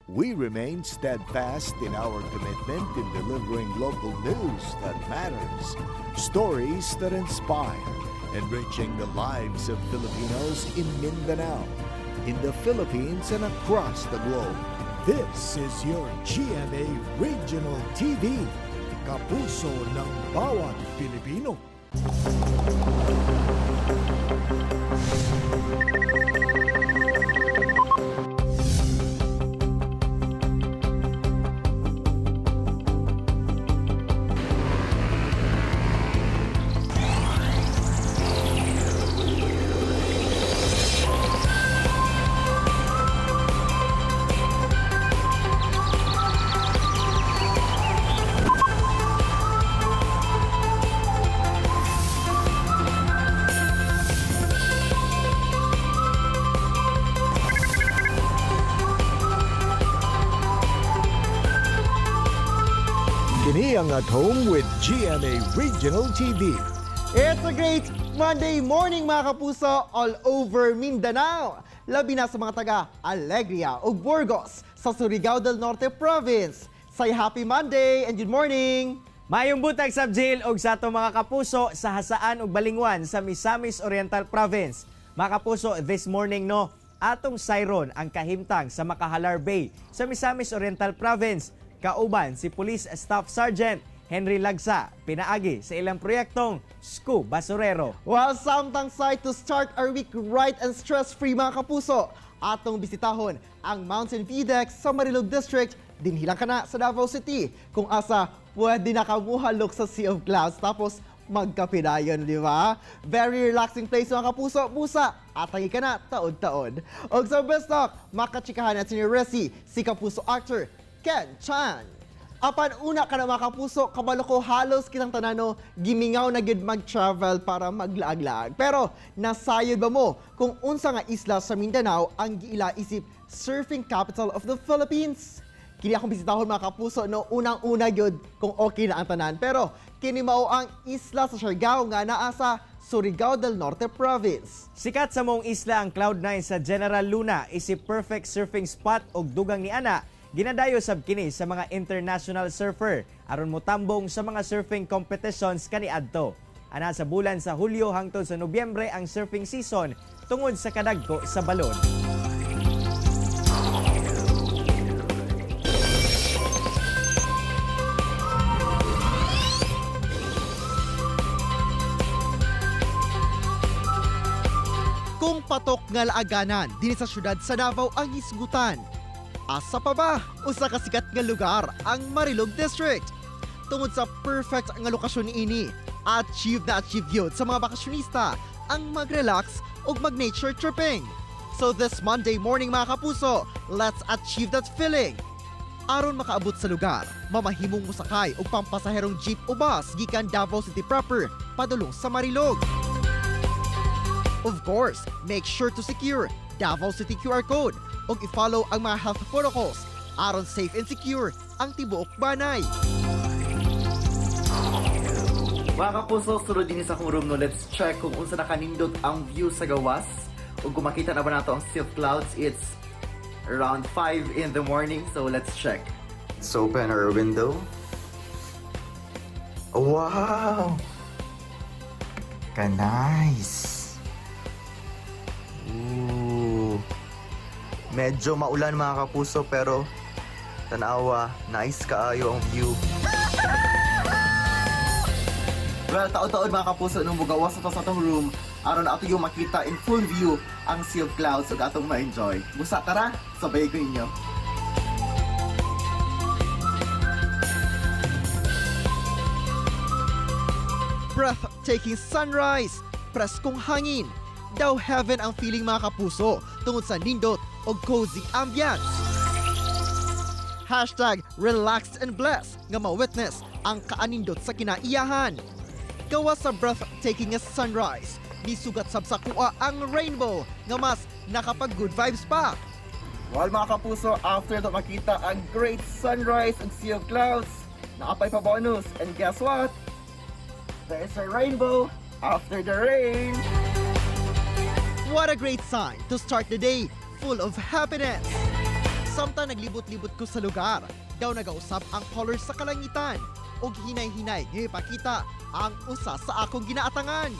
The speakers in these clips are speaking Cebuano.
We remain steadfast in our commitment in delivering local news that matters, stories that inspire, enriching the lives of Filipinos in Mindanao, in the Philippines, and across the globe. This is your GMA Regional TV, kapuso ng bawat Pilipino. Kini ang At Home with GMA Regional TV. It's a great Monday morning, mga kapuso, all over Mindanao. Labi na sa mga taga Alegria ug Burgos sa Surigao del Norte Province. Say happy Monday and good morning! Maayong buntag sab, Jill, ug sa atong mga kapuso sa Jasaan ug Balingwan sa Misamis Oriental Province. Mga kapuso, this morning, no, atong sayron ang kahimtang sa Macajalar Bay sa Misamis Oriental Province kauban si Police Staff Sergeant Henry Lagsa pinaagi sa ilang proyektong Sku Basurero. Well, samtang site to start our week right and stress-free, mga kapuso. Atong bisitahon ang Mountain View Deck sa Marilog District, dinhi lang kana sa Davao City. Kung asa, pwede na ka muhalok sa Sea of Clouds tapos magkape dayon, di ba? Very relaxing place, mga kapuso, busa, atangi ka na taod-taod. Og sa Best Talk, makachikahan at si Resi, si kapuso actor Ken Chan. Apan una ka na, mga kapuso, kabalo ko halos kitang tanan, no, gimingaw na gid mag-travel para maglaag-laag. Pero nasayod ba mo kung unsa nga isla sa Mindanao ang giila isip surfing capital of the Philippines? Kini akong bisitahon, mga kapuso, no, unang-una gyud kung okay na ang tanan. Pero kini mao ang isla sa Siargao nga naa sa Surigao del Norte Province. Sikat sa maong isla ang Cloud9 sa General Luna isip perfect surfing spot og dugang ni ana. Ginadayo sab kini sa mga international surfer aron motambong sa mga surfing competitions kaniadto. Ana sa bulan sa Hulyo hangtod sa Nobyembre ang surfing season tungod sa kadagko sa balon. Kung patok nga laaganan dinhi sa syudad sa Davao ang hisgutan, asa pa ba? Usa ka sikat nga lugar ang Marilog District. Tungod sa perfect nga lokasyon niini, achieve na achieve yun sa mga bakasyonista ang mag-relax ug mag-nature tripping. So this Monday morning, mga kapuso, let's achieve that feeling. Aron makaabot sa lugar, mamahimong mosakay og pampasaherong jeep o bus gikan Davao City proper padulong sa Marilog. Of course, make sure to secure Davao City QR code ug i-follow ang mga health protocols aron safe and secure ang tibuok banay. Mga kapuso, sulod din sa akong room, no. Let's check kung unsa nakanindot ang view sa gawas. Ug kung makita na ba nato ang sea of clouds, it's around 5 in the morning. So let's check. Let's open our window. Wow! Ka-nice! Ooh. Medyo maulan, mga kapuso, pero tanawa, nice kaayo ang view. Well, taod-taod, mga kapuso, nung mugawas na to sa atong room aron ato yung makita in full view ang sea of clouds ug atong ma-enjoy. Busa tara, sabay ko ninyo. Breathtaking sunrise, preskong hangin, daw heaven ang feeling, mga kapuso, tungod sa nindot o cozy ambience. #RelaxedAndBlessed nga ma-witness ang kaanindot sa kinaiyahan. Gawas sa breathtaking nga sunrise, nisugat sab sa kuha ang rainbow nga mas nakapag good vibes pa. Well, mga kapuso, after to makita ang great sunrise and sea of clouds, naa pay pa bonus. And guess what? There's a rainbow after the rain. What a great sign to start the day full of happiness. Samtang naglibot-libot ko sa lugar, daw nagausap ang colors sa kalangitan ug hinay-hinay nga ipakita ang usa sa akong ginaatangan,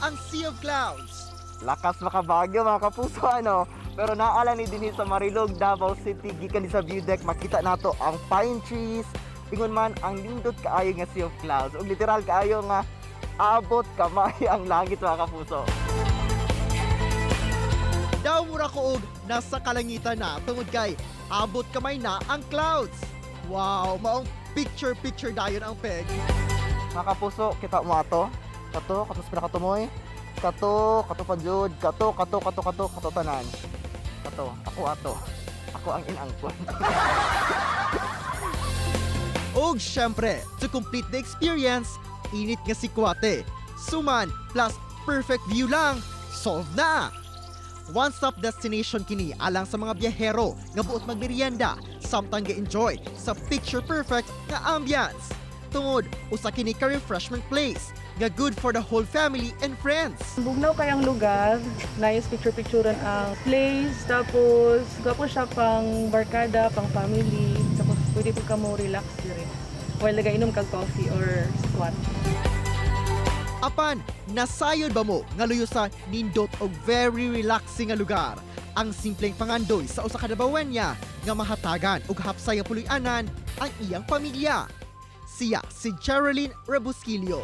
ang Sea of Clouds. Lakas makabagyo, mga kapuso, ano. Pero naala ni dinhi sa Marilog, Davao City, gikan ni sa view deck makita nato ang pine trees. Ingon man ang nindot kaayo nga Sea of Clouds. Ug literal kaayo nga abot kamay ang langit, mga kapuso. Daw mura ko og nasa kalangitan na tungod kay abot kamay na ang clouds. Wow, maong picture picture dayon ang peg. Mga kapuso, kita mo ato. Kato, kato sa pinakatumoy. Kato, kato pa jud. Kato, kato, kato, kato, kato tanan. Kato, ako ato. Ako ang inangkon. Og syempre, to complete the experience, init nga sikwate. Suman plus perfect view lang, solve na! One-stop destination kini alang sa mga biyahero nga buot magmerienda samtang ga-enjoy sa picture perfect nga ambience. Tungod usa kini ka refreshment place nga good for the whole family and friends. Bugnaw kayang lugar, nice picture-picturean ang place, tapos gwapo siya pang barkada, pang family, tapos pwede po ka mo relax dire while nagainom kag coffee or squat. Apan, nasayod ba mo nga luyo sa nindot og very relaxing nga lugar? Ang simpleng pangandoy sa usa ka Dabawenya nga mahatagan og hapsay nga puloy-anan ang iyang pamilya. Siya si Geraldine Rebusquillo.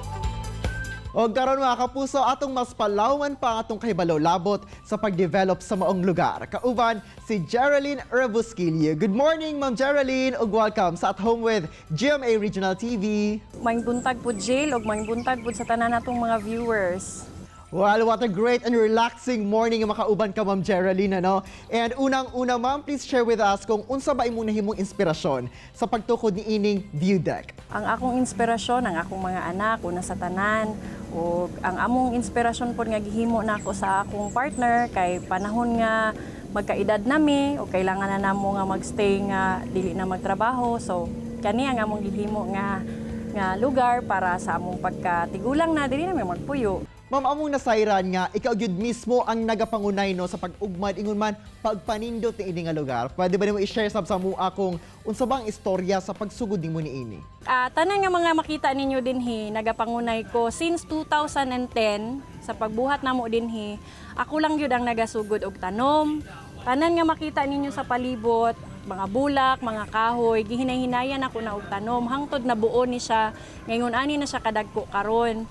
O karon, mga kapuso, atong mas palawan pa ang atong kahibalo labot sa pag-develop sa maong lugar. Kauban si Geraldine Rebusquillo. Good morning, Ma'am Geraldine, ug welcome sa At Home with GMA Regional TV. Maayong buntag po, Jill, ug maayong buntag po sa tanan natong mga viewers. Well, what a great and relaxing morning nga makauban ka, Ma'am Geraldine, ano? And unang-una, Ma'am, please share with us kung unsa ba imong nahimong inspirasyon sa pagtukod ni ining view deck. Ang akong inspirasyon, ang akong mga anak, una sa tanan, ug ang among inspirasyon pod nga gihimo nako sa akong partner kay panahon nga magkaedad nami o kailangan na namo nga magstay nga dili na magtrabaho. So kani ang among gihimo nga nga lugar para sa among pagkatigulang na dili na mi magpuyo. Ma'am, among nasayran nga ikaw gyud mismo ang nagapangunay, no, sa pag-ugmad, ingon man pagpanindot ni ini nga lugar. Pwede ba nimo i-share sab sa mua kung unsa ba ang istorya sa pagsugod nimo niini? Tanan nga mga makita ninyo dinhi, nagapangunay ko since 2010 sa pagbuhat namo dinhi. Ako lang gyud ang nagasugod og tanom. Tanan nga makita ninyo sa palibot, mga bulak, mga kahoy, gihinay-hinayan ako na og tanom hangtod na buo ni siya. Ngayon ani na siya kadagko karon.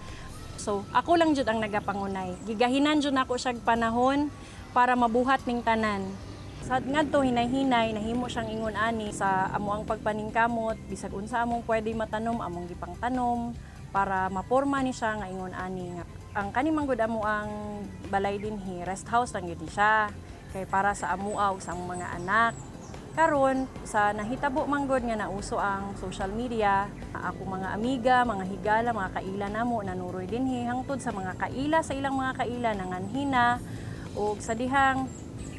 So, ako lang jud ang nagapangunay. Gigahinan jud nako siya panahon para mabuhat ning tanan. Sa ngadto hinay-hinay nahimo siyang ingon ani sa amo ang pagpaningkamot, bisag unsa among pwede matanom, among gipangtanom para maporma ni siya nga ingon ani nga ang kani man gud amo ang balay dinhi, rest house lang gyud ni siya kay para sa amoa ug sa among mga anak. Karon sa nahitabo man gud nga nauso ang social media, ako mga amiga, mga higala, mga kaila namo nanuroy dinhi hangtod sa mga kaila sa ilang mga kaila nanganhina ug sa dihang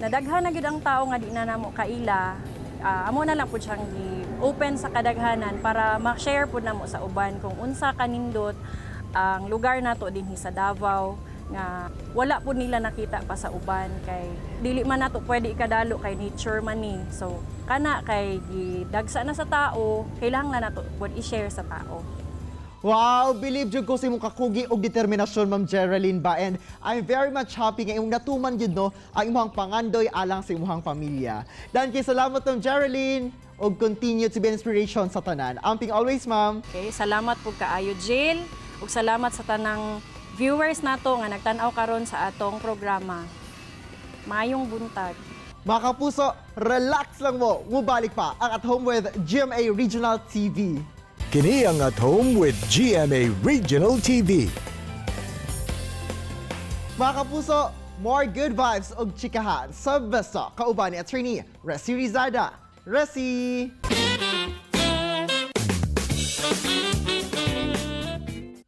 nadaghan na gyud ang tao nga di na namo kaila, amo na lang pud siyang gi-open sa kadaghanan para ma-share pud namo sa uban kung unsa kanindot ang lugar nato dinhi sa Davao nga wala pud nila nakita pa sa uban kay dili man nato pwede ikadalo kay nature man ni. So kana kay gidagsa na sa tao, kailangan na nato pud i-share sa tao. Wow, believe jud ko sa imong kakugi og determinasyon, Ma'am Geraldine ba. And I'm very much happy nga imong natuman jud, no, ang imong pangandoy alang sa imong pamilya. Dan kay salamat, Ma'am Geraldine, og continue to be an inspiration sa tanan. Amping always, Ma'am. Okay, salamat pud kaayo, Jill, ug salamat sa tanang viewers nato nga nagtan-aw karon sa atong programa. Maayong buntag. Mga kapuso, relax lang mo. Mubalik pa ang At Home with GMA Regional TV. Kini ang At Home with GMA Regional TV. Mga kapuso, more good vibes og chikahan sa Besta. Kauban ni Attorney Resi Rizada. Resi!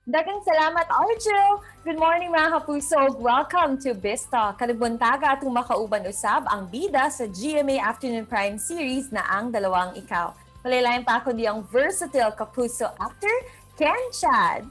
Daghang salamat, Arjo! Good morning, mga kapuso! Welcome to Biztalk. Karong buntaga atong makauban usab ang bida sa GMA Afternoon Prime Series na Ang Dalawang Ikaw. Walay lain pa kundi ang versatile kapuso actor, Ken Chad.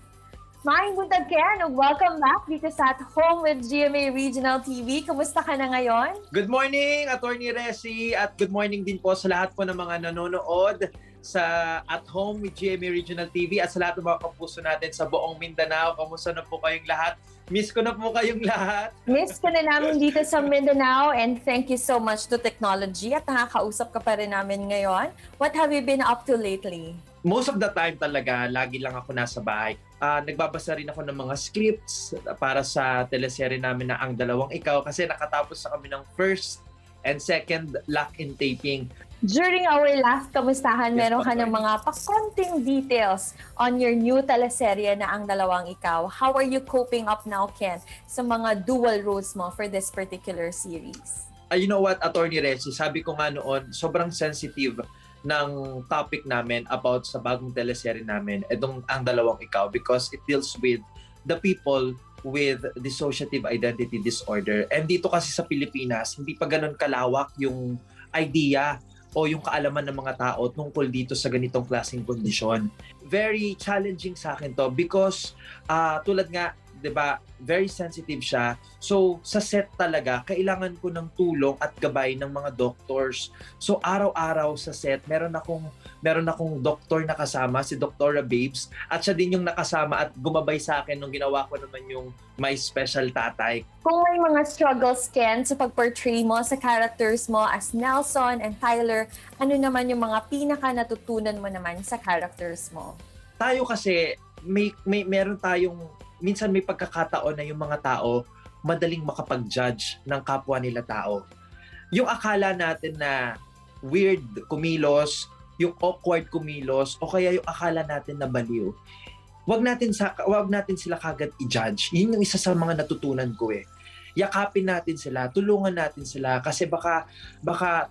Maayong buntag, Ken, ug welcome back dito sa At Home with GMA Regional TV. Kumusta ka na ngayon? Good morning, Attorney Resi, at good morning din po sa lahat po ng mga nanonood sa At Home with GMA Regional TV at sa lahat ng mga kapuso natin sa buong Mindanao. Kamusta na po kayong lahat? Miss ko na po kayong lahat. Miss ka na namin dito sa Mindanao and thank you so much to technology at nakakausap ka pa rin namin ngayon. What have you been up to lately? Most of the time talaga, lagi lang ako nasa bahay. Nagbabasa rin ako ng mga scripts para sa teleserye namin na Ang Dalawang Ikaw kasi nakatapos na kami ng first and second lock-in taping. During our last kamustahan, Yes, meron ka po, ng mga pakonting details on your new teleserye na Ang Dalawang Ikaw. How are you coping up now, Ken, sa mga dual roles mo for this particular series? You know what, Attorney Resi, sabi ko nga noon, sobrang sensitive ng topic namin about sa bagong teleserye namin, itong Ang Dalawang Ikaw, because it deals with the people with dissociative identity disorder. And dito kasi sa Pilipinas, hindi pa ganun kalawak yung idea o yung kaalaman ng mga tao tungkol dito sa ganitong klaseng kondisyon. Very challenging sa akin to because tulad nga, 'di ba, very sensitive siya. So, sa set talaga, kailangan ko ng tulong at gabay ng mga doctors. So, araw-araw sa set, meron akong doctor na kasama, si Dr. Babes, at siya din yung nakasama at gumabay sa akin nung ginawa ko naman yung My Special Tatay. Kung may mga struggles, Ken, sa pag-portray mo sa characters mo as Nelson and Tyler, ano naman yung mga pinaka natutunan mo naman sa characters mo? Tayo kasi, may meron tayong, minsan may pagkakataon na yung mga tao madaling makapag-judge ng kapwa nila tao. Yung akala natin na weird kumilos, yung awkward kumilos, o kaya yung akala natin na baliw. Wag natin sila kagad i-judge. Yun yung isa sa mga natutunan ko eh. Yakapin natin sila, tulungan natin sila kasi baka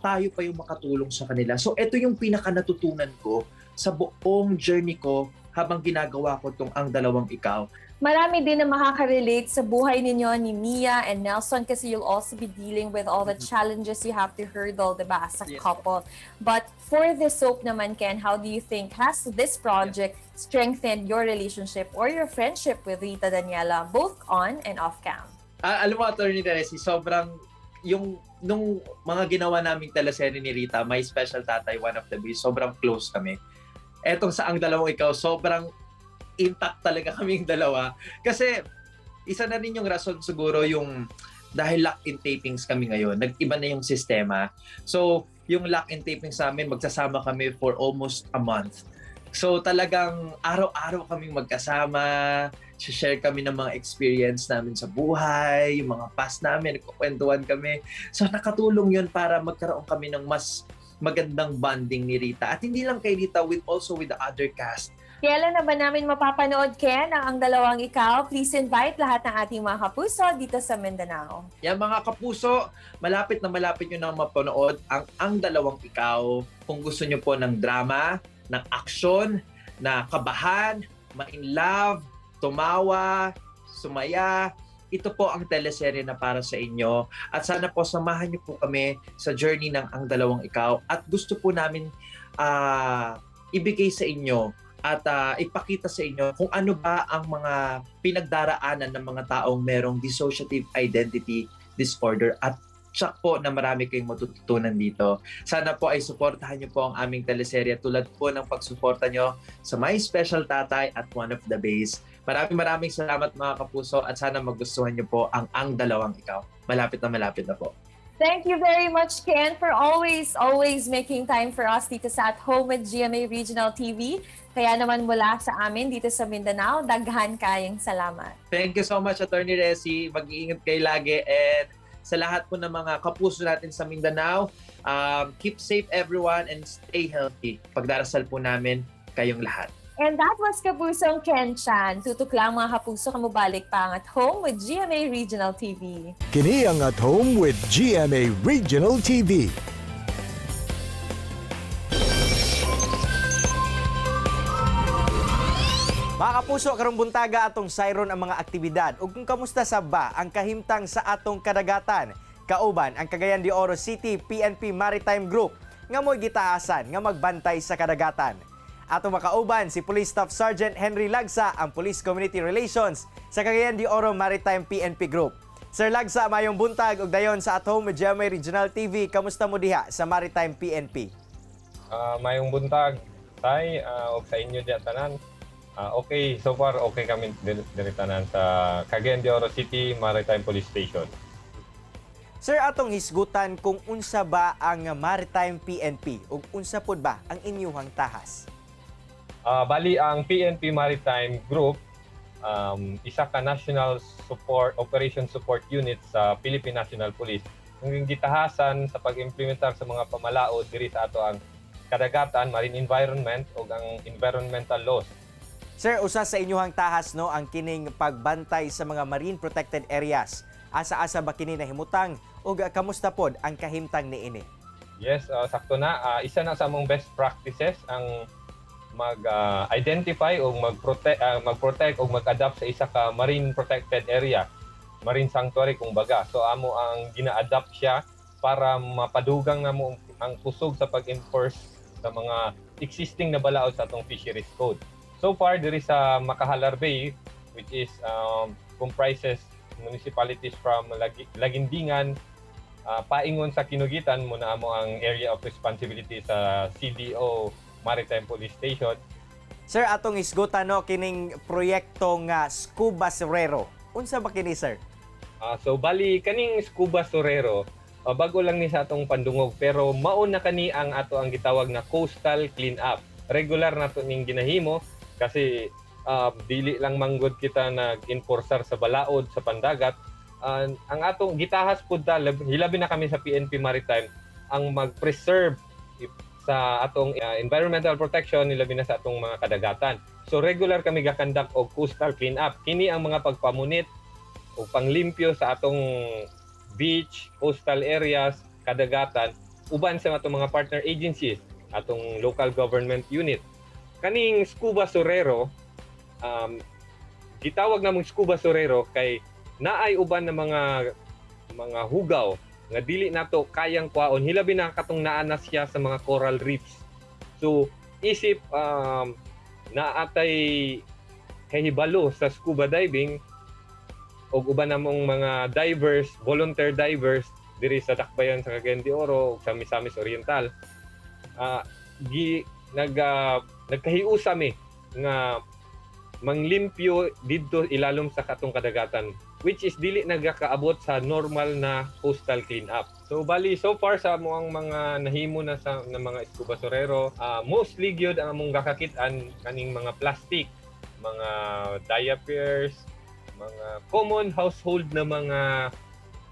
tayo pa yung makatulong sa kanila. So ito yung pinaka natutunan ko sa buong journey ko habang ginagawa ko tong Ang Dalawang Ikaw. Marami din na makaka-relate sa buhay ninyo ni Mia and Nelson kasi you'll also be dealing with all the challenges you have to hurdle, diba, as a couple. But for the soap naman, Ken, how do you think has this project strengthened your relationship or your friendship with Rita Daniela, both on and off cam? Alam mo, Attorney Teresi, sobrang yung nung mga ginawa naming teleserye ni Rita, My Special Tatay, One of the Best, sobrang close kami. Etong sa Ang Dalawang Ikaw, sobrang intact talaga kaming dalawa. Kasi isa na rin yung rason siguro yung dahil lock-in tapings kami ngayon, nag-iba na yung sistema. So, yung lock-in tapings namin, magsasama kami for almost a month. So, talagang araw-araw kaming magkasama, share kami ng mga experience namin sa buhay, yung mga past namin, nagkukwentuhan kami. So, nakatulong yun para magkaroon kami ng mas magandang bonding ni Rita. At hindi lang kay Rita, with also with the other cast. Kailan na ba namin mapapanood, Ken, ang Ang Dalawang Ikaw? Please invite lahat ng ating mga kapuso dito sa Mindanao. Yan, mga kapuso, malapit na malapit nyo nang mapanood ang Ang Dalawang Ikaw. Kung gusto nyo po ng drama, ng aksyon, na kabahan, ma-in love, tumawa, sumaya, ito po ang teleserye na para sa inyo. At sana po samahan niyo po kami sa journey ng Ang Dalawang Ikaw. At gusto po namin ibigay sa inyo at ipakita sa inyo kung ano ba ang mga pinagdaraanan ng mga taong merong dissociative identity disorder, at tiyak po na marami kayong matututunan dito. Sana po ay suportahan niyo po ang aming teleserye tulad po ng pagsuporta niyo sa My Special Tatay at One of the Base. Maraming maraming salamat, mga kapuso, at sana magustuhan niyo po ang Ang Dalawang Ikaw. Malapit na malapit na po. Thank you very much, Ken, for always, always making time for us dito sa At Home with GMA Regional TV. Kaya naman mula sa amin dito sa Mindanao, daghan kayong salamat. Thank you so much, Attorney Resi. Mag-iingat kayo lagi and sa lahat po ng mga kapuso natin sa Mindanao, keep safe everyone and stay healthy. Pagdarasal po namin kayong lahat. And that was Kapusong Ken Chan. Tutok lang, mga kapuso, kamubalik pa ang At Home with GMA Regional TV. Kini ang At Home with GMA Regional TV. Mga kapuso, karong buntaga atong sayron ang mga aktibidad ug kung kamusta sa ba ang kahimtang sa atong kadagatan. Kauban ang Cagayan de Oro City PNP Maritime Group nga mo'y gitaasan nga magbantay sa kadagatan. Ato makauban si Police Staff Sergeant Henry Lagsa, ang Police Community Relations sa Cagayan de Oro Maritime PNP Group. Sir Lagsa, mayong buntag ug dayon sa At Home with GMA Regional TV. Kamusta mo diha sa Maritime PNP? Mayong buntag tay og sa inyo diya tanan. Okay, so far okay kami diri tanan sa Cagayan de Oro City Maritime Police Station. Sir, atong hisgutan kung unsa ba ang Maritime PNP ug unsa pod ba ang inyuhang tahas? Bali ang PNP Maritime Group, isa ka national support operation support unit sa Philippine National Police ang gitahasan sa pag-implementar sa mga pamalaod diri sa ato ang kadagatan, marine environment ug ang environmental laws. Sir, usa sa inyuhang tahas, no, ang kining pagbantay sa mga marine protected areas. Asa-asa ba kini nahimutang ug kamusta pod ang kahimtang niini? Yes, sakto na. Isa na sa among best practices ang mag-identify o mag-protect o mag-adapt sa isa ka marine protected area, marine sanctuary kung baga. So amo ang gina-adapt siya para mapadugang namo ang kusog sa pag-enforce sa mga existing na balaod sa atong fisheries code. So far diri sa Macajalar Bay, which is comprises municipalities from Laguindingan paingon sa Kinoguitan, muna amo ang area of responsibility sa CDO Maritime Police Station. Sir, atong hisgutan, no, kining proyekto nga Scuba Sorero. Unsa ba kini, sir? So bali kaning Scuba Sorero, bago lang ni sa atong pandungog pero mao na kani ang ato ang gitawag na coastal clean up. Regular na to ning ginahimo kasi dili lang manggod kita nag-enforcer sa balaod sa pandagat. Ang atong gitahas pud ta, hilabi na kami sa PNP Maritime ang mag-preserve sa atong environmental protection, hilabi na sa atong mga kadagatan. So regular kami ga-conduct og coastal clean up. Kini ang mga pagpamunit o panglimpyo sa atong beach, coastal areas, kadagatan uban sa atong mga partner agencies, atong local government unit. Kaning Scuba Sorero, gitawag namong Scuba Sorero kay naay uban na mga hugaw nga dili nato kayang kwaon, hilabi na katong naa na siya sa mga coral reefs. So isip naatay kahibalo sa scuba diving og uban namong mga divers, volunteer divers diri sa Dakbayan sa Cagayan de Oro ug sa Misamis Oriental. Gi nag nagkahiusa mi nga manglimpyo didto ilalom sa katong kadagatan, which is dili nagakaabot sa normal na coastal clean up. So bali so far sa among mga nahimo na sa na mga scuba sorero, mostly gyud ang among gakakit-an kaning mga plastic, mga diapers, mga common household na mga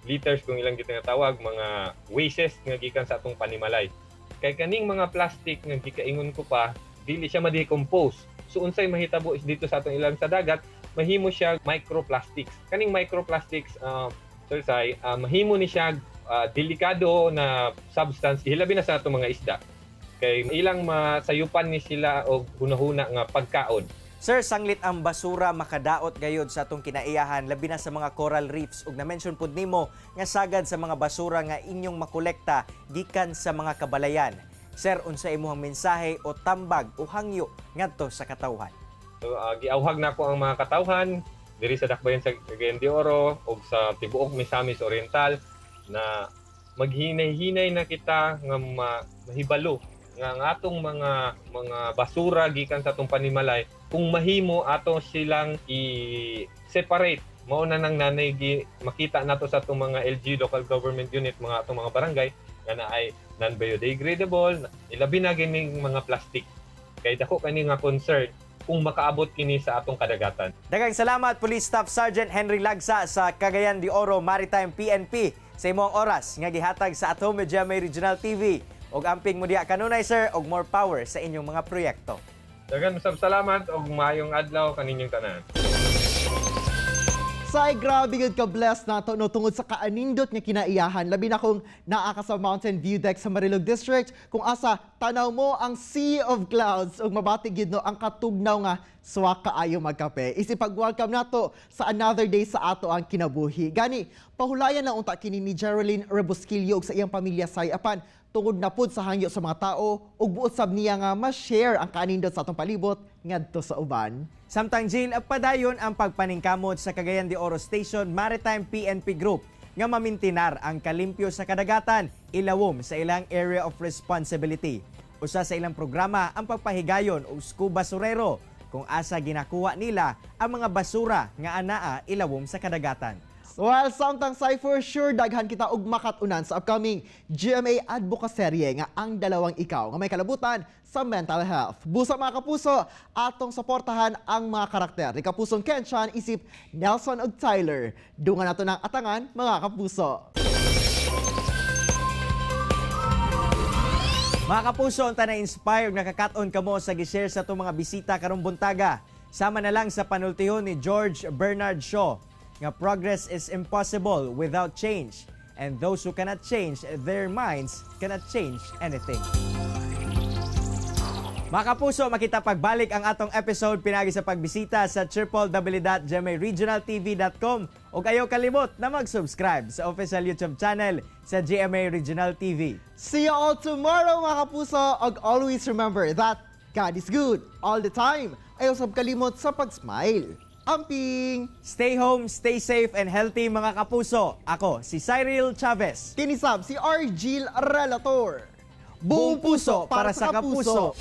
litters kung ilang gitinatawag, mga wastes nga gikan sa atong panimalay. Kay kaning mga plastic nga gikaingon ko pa, dili siya ma-decompose. So unsay mahitabo is dito sa atong ilalom sa dagat, mahimo siya microplastics. Kaning microplastics, Sir Sai, mahimo ni siya delikado na substance hilabi na sa atong mga isda. Kay ilang masayupan ni sila og hunahuna nga pagkaon. Sir, sanglit ang basura makadaot gayod sa atong kinaiyahan, labi na sa mga coral reefs, ug na-mention pud nimo nga sagad sa mga basura nga inyong makolekta gikan sa mga kabalayan. Sir, unsa imong mensahe o tambag o hangyo ngadto sa katawhan? So giawhag nako ang mga katawhan diri sa Dakbayan sa Cagayan de Oro ug sa tibuok Misamis Oriental na maghinay-hinay na kita nga mahibalo nga ang atong mga basura gikan sa atong panimalay, kung mahimo ato silang i-separate. Mao na nang nanay gi, makita nato sa atong mga LG, local government unit, mga atong mga barangay nga naay non-biodegradable, ilabi na gining mga plastic kay dako kani nga concern kung makaabot kini sa atong kadagatan. Daghang salamat, Police Staff Sergeant Henry Lagsa sa Cagayan de Oro Maritime PNP, sa imong oras nga gihatag sa At Home with GMA Regional TV. Og amping mo diha kanunay, sir, og more power sa inyong mga proyekto. Daghan usab salamat og maayong adlaw kaninyong tanan. Say, grabe gud ka blessed nato, no, tungod sa kaanindot nga kinaiyahan, labi na kung naa ka sa Mountain View Deck sa Marilog District, kung asa tanaw mo ang Sea of Clouds ug mabati gid, no, ang katugnaw nga swak kaayo magkape. Isipag-welcome nato sa another day sa ato ang kinabuhi. Gani, pahulayan lang unta kini ni Geraldine Rebusquillo ug sa iyang pamilya, say, apan tungod na pud sa hangyo sa mga tao ug buot sab niya nga ma-share ang kanindot sa atong palibot ngadto sa uban. Samtang Jill, padayon ang pagpaningkamot sa Cagayan de Oro Station Maritime PNP Group nga mamintinar ang kalimpyo sa kadagatan ilawom sa ilang area of responsibility. Usa sa ilang programa ang pagpahigayon og scuba surero kung asa ginakuha nila ang mga basura nga anaa ilawom sa kadagatan. Well, samtang say for sure daghan kita og makat-unan sa upcoming GMA Advocaserye nga Ang Dalawang Ikaw nga may kalabutan sa mental health. Busa, mga kapuso, atong suportahan ang mga karakter ni Kapusong Ken Chan isip Nelson ug Tyler. Dungan nato ng atangan, mga kapuso. Mga kapuso, unta na-inspire ug nakakat-on kamo sa gi-share sa atong mga bisita karong buntaga. Sama na lang sa panultihon ni George Bernard Shaw nga progress is impossible without change, and those who cannot change their minds cannot change anything. Mga kapuso, makita pagbalik ang atong episode pinagi sa pagbisita sa www.gmaregionaltv.com ug ayaw kalimot na mag-subscribe sa official YouTube channel sa GMA Regional TV. See you all tomorrow, mga kapuso, ug always remember that God is good all the time. Ayaw sab kalimot sa pag-smile. Amping! Stay home, stay safe and healthy, mga kapuso. Ako si Cyril Chavez. Kini sab si Argil Relator. Buong puso para sa kapuso.